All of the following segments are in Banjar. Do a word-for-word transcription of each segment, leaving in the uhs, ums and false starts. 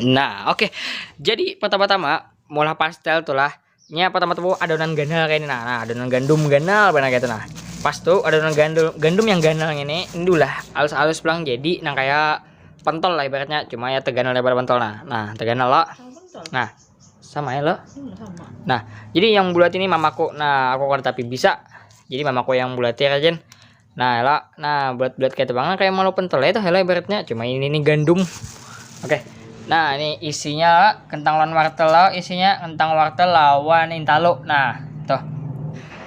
Nah, oke. Jadi pertama-tama maulah pastel tuh lah. Nya pertama tuh adonan ganal kayak ini nah. Nah, adonan gandum ganal benar kayak itu nah. Pas tuh adonan gandum gandum yang ganal ini indulah alus-alus pulang jadi nang kayak pentol lah ibaratnya, cuma ya teganal daripada pentol nah. Nah, teganal lo. Nah, sama ya lo. Nah, jadi yang bulat ini mamaku. Nah, aku kada tapi bisa. Jadi mamaku yang bulat ya, Rajen. Nah, ela, nah, bulat-bulat kayak itu banget kayak malu pentol itu, ela ibaratnya. Cuma ini nih gandum. Oke. Nah, ini isinya kentang lawan wortel lo, isinya kentang wortel lawan intalu. Nah, tuh.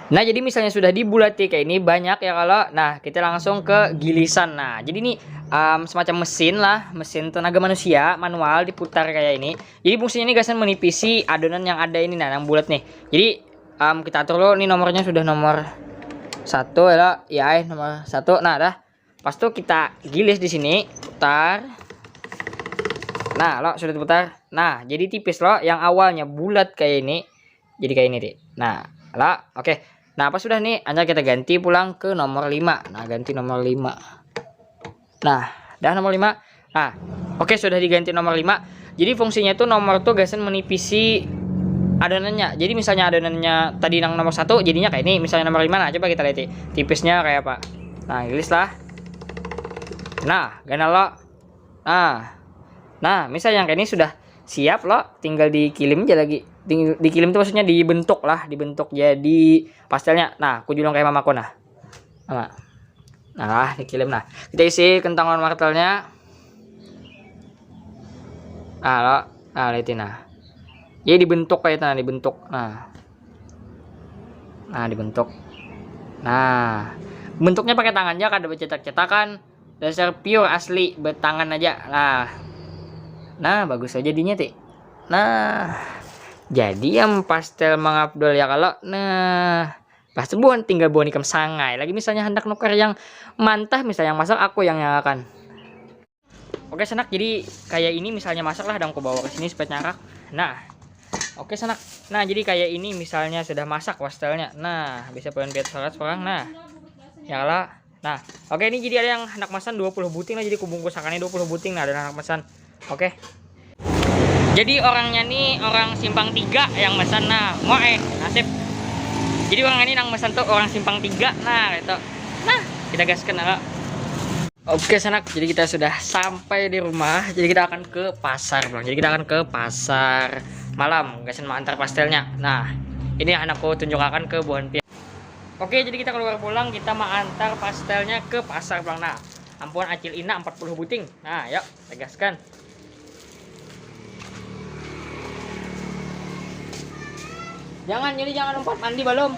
Nah, jadi misalnya sudah dibulati kayak ini banyak ya kalau. Nah, kita langsung ke gilisan. Nah, jadi ini em, semacam mesin lah, mesin tenaga manusia, manual diputar kayak ini. Jadi fungsinya ini gasan menipisi adonan yang ada ini nah, yang bulat nih. Jadi em, kita atur dulu nih nomornya sudah nomor satu ya lo. Ya, eh, nomor satu. Nah, dah. Pas tuh kita gilis di sini, putar. Nah, lo sudah diputar. Nah, jadi tipis lo yang awalnya bulat kayak ini. Jadi kayak ini, Dik. Nah, lo, oke. Nah, pas sudah nih, hanya kita ganti pulang ke nomor lima. Nah, ganti nomor lima. Nah, dah nomor lima. Nah, oke, sudah diganti nomor lima. Jadi fungsinya tuh nomor tuh gasan menipisi adonannya. Jadi misalnya adonannya tadi yang nomor satu, jadinya kayak ini. Misalnya nomor lima, nah coba kita lihat tipisnya kayak apa. Nah, gilis lah. Nah, ganal lo. Nah, nah, misal yang kayak ini sudah siap lo, tinggal dikilim aja lagi. Ting- dikilim tuh maksudnya dibentuk lah, dibentuk jadi pastelnya. Nah, aku julung kayak mamaku nah. Sama. Nah, dikilim nah. Kita isi kentang lawan wortelnya. Nah, lo, nah, lihat nah. Jadi dibentuk kayak itu nah, dibentuk. Nah. Nah, dibentuk. Nah, bentuknya pakai tangan aja, kada bercetak-cetakan. Dasar pure asli betangan aja. Nah. Nah, bagus aja jadinya, Ti. Nah. Jadi yang pastel mengabdol ya kalau. Nah, pas buhan tinggal buhan ikam sangai. Lagi misalnya hendak nukar yang mantah, misalnya yang masak aku yang nyalakan. Oke, Sanak, jadi kayak ini misalnya masak lah, dang aku bawa ke sini supaya nyarak. Nah. Oke, Sanak. Nah, jadi kayak ini misalnya sudah masak pastelnya. Nah, bisa pengen lihat salat sekarang. Nah. Ya lah. Nah, oke, ini jadi ada yang hendak masan dua puluh buting lah, jadi kubungkus akannya dua puluh buting nah, ada yang hendak masan. Oke. Jadi orangnya nih orang simpang tiga yang masan nah. Mau eh, nasib. Jadi orangnya nih nang masan tuh orang simpang tiga nah, gitu. Nah, kita gaskan lah. Oke, Sanak, jadi kita sudah sampai di rumah. Jadi kita akan ke pasar pulang. Jadi kita akan ke pasar malam, gasan mengantar pastelnya. Nah, ini akan aku tunjukkan ke buhan pian. Oke, jadi kita keluar pulang, kita mengantar pastelnya ke pasar pulang. Nah, ampuan acil Ina empat puluh buting. Nah, yuk, tegaskan. Jangan, Yuli, jangan lompat. Mandi belum?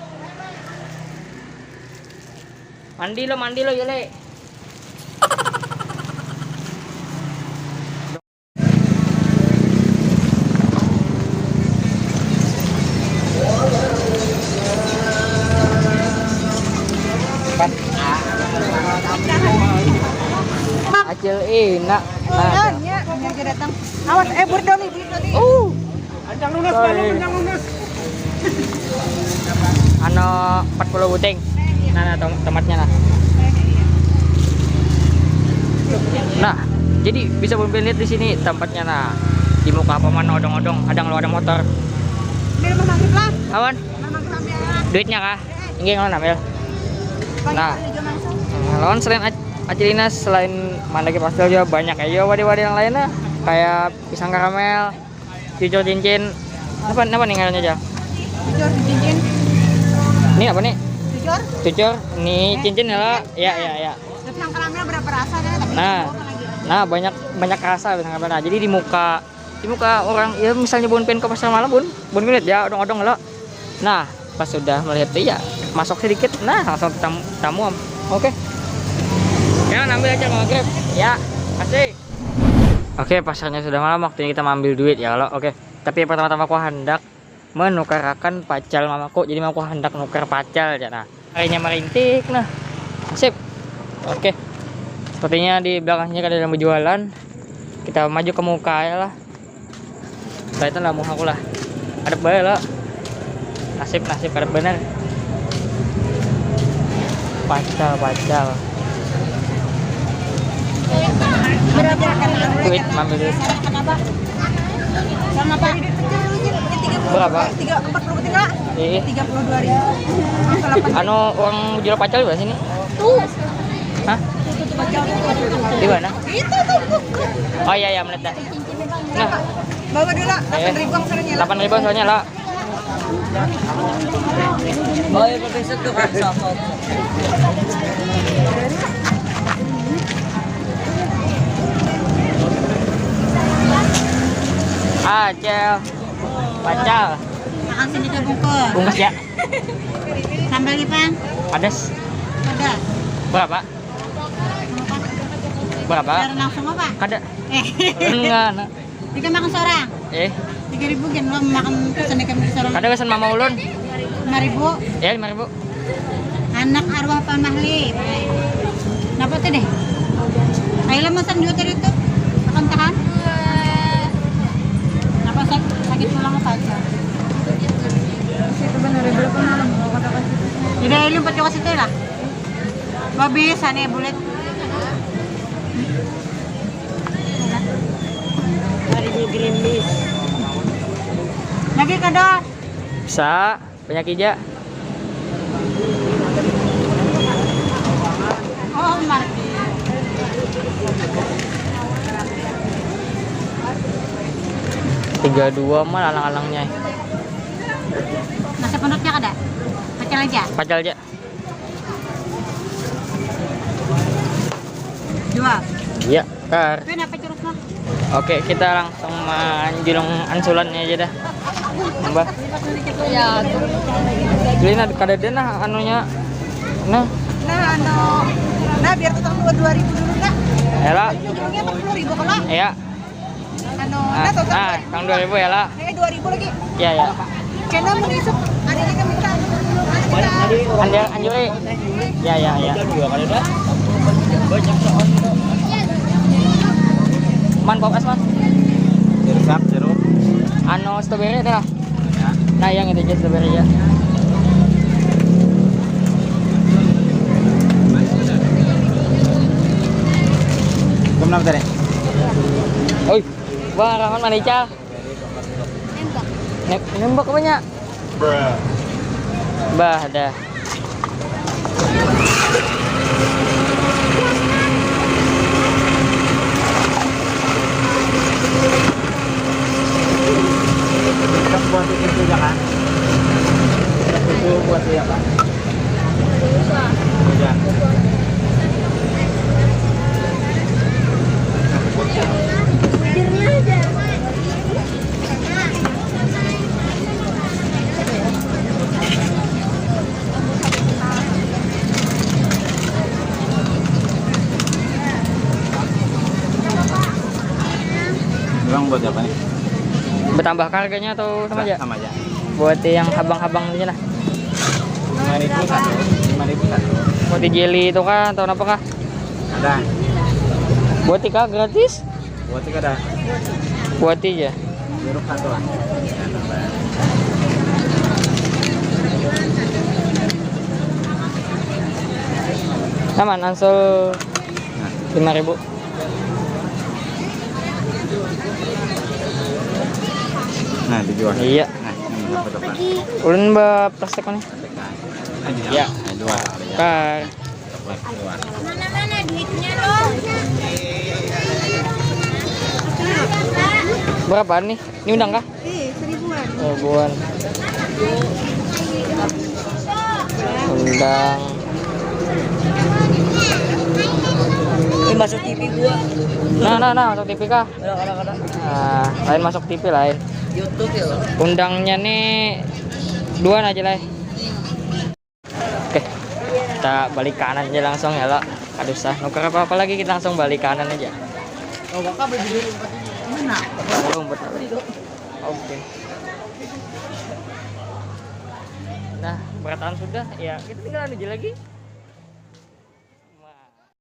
Mandi lo, mandi lo, Yuli. Acil Ina. Nah, ya, ya, dia datang. Awas, eh, burdoli, burdoli. Uh. Kencang lunas, Sorry. Kencang lunas. Anu, empat puluh buting. Nah, nah, tom- tomatnya nah. Nah, jadi bisa buhan pian lihat di sini tempatnya nah. Di muka apa mana odong-odong, ada ngeluar motor. Di rumah sakit lah. Awan? Rumah sakit ambil. Duitnya kah? Inggih, ngambil. Nah. Lawan selain ac- acil Ina, selain mandaki pastel juga banyak aja wadah-wadah yang lainnya. Kayak pisang karamel, cucur cincin. Apa, apa nih ngarannya, Jal? Cucur cincin. Ini apa nih? Cucur. Cucur. Ini eh, cincin ya, lah. Ya, ya, ya. Tapi yang karamel berapa rasa kan? Tapi nah, nah, banyak banyak rasa pisang karamel. Nah, jadi di muka di muka orang ya, misalnya buhan pian ke pasar malam, buhan buhan pian lihat ya odong-odong lo. Nah, pas sudah melihat itu ya masuk sedikit, nah langsung tamu tamu. Oke. Ya, ambil aja kalau Grab. Ya, kasih. Oke, pasarnya sudah malam, waktunya kita mengambil duit ya kalau. Oke, tapi pertama-tama aku hendak menukarakan pacal mamaku. Jadi mamaku hendak nukar pacal aja nah. Kayaknya merintik nah. Sip. Oke. Sepertinya di belakangnya ada yang berjualan. Kita maju ke muka ya lah. Kelihatan lah muka aku lah. Ada bae lo. Nasib, nasib kada benar. Pacal, pacal. Berapa? Duit, ambil duit. Kenapa? Apa? Tiga empat puluh tiga. Iya. Tiga puluh dua ribu. Anu, uang jual pacal di mana sini? Tuh. Hah? Di mana? Itu tuh, tuh, tuh. Oh iya, iya, menit dah. Nah. Bawa dulu lah, delapan ribu angsurannya lah. Delapan ribu angsurannya lah. Oh iya, pakai set tuh, pakai sosok. Acel. Pacal. Makan sini ke bungkus. Bungkus ya. Sambal ipan. Ada. Ada. Berapa? Berapa? Biar langsung apa? Kada. Eh. Enggak, nak. Ikan makan seorang. Eh. Tiga ribu kan lo makan pesan ikan seorang. Kada pesan mama ulun. Lima ribu. Ya, lima ribu. Anak arwah Pak Mahli. Kenapa tuh deh? Ayo lah makan juga tadi tuh. Makan tahan. Kenapa sakit, sakit tulang apa aja? Situ bener ya, belum pernah lah mau kata-kata. Jadi ayo lompat ke situ lah. Babi sana bulat. Hari ini gerimis. Lagi kada. Bisa, banyak ija. Oh, margi. Tiga dua mah alang-alangnya. Nasi pundutnya kada? Pecel aja. Pecel aja. Dua. Iya, kar. Tapi kenapa curutnya? Oke, kita langsung manjulung ansulannya aja dah. Mbah. Ya. Lina, kada ada nah anunya. Nah. Nah, anu. Nah, biar tukang dua, dua ribu dulu, nah. Ela. Ujungnya empat puluh ribu kalau. Iya. Anu, ah, nah, total ah, dua ribu. Tang dua ribu ya, lah. Eh, dua ribu lagi. Iya, ya. Kena mun isuk, ada juga minta. Anjur, anjuri. Ya, ya, ya. Man, pop es, man. Jeruk, jeruk. Anu, strawberry ada lah. Ya. Nah, yang itu aja strawberry ya. Belum tadi. Oi. Wah, Rahman manical. Nembak. Ne-, nembak apanya? Bah, dah. Kita buat itu jangan. Kita butuh buat dia, Pak. Bilang buat siapa nih? Bertambah harganya atau sama aja? Sama aja. Buat yang habang-habang aja lah. Lima ribu satu, lima ribu satu. Buat jelly itu kah atau apa kah? Ada. Buat tiga gratis? Buat tiga ada. Buat tiga. Jeruk satu lah. Aman, ansel. Nah. Lima ribu. Nah, dijual. Iya. Nah, ini dapat apa? Ulun ba plastik mana? Plastik, nah. Ini ya. Iya. Nah, dua. Kar. Dapat dua. Mana-mana duitnya lo? Berapa nih? Ini undang kah? Ih, seribuan. Seribuan. Undang. Ini masuk T V gua. Nah, nah, nah, masuk T V kah? Kada, kada, kada. Ah, lain masuk T V lain. YouTube ya, Bang? Undangnya nih dua aja lah. Oke, kita balik kanan aja langsung ya, lo. Kada usah nuker apa-apa lagi, kita langsung balik kanan aja. Oh, Bapak beli dulu rumput ini. Mana? Rumput. Oke. Nah, berataan sudah, ya kita tinggal anu aja lagi.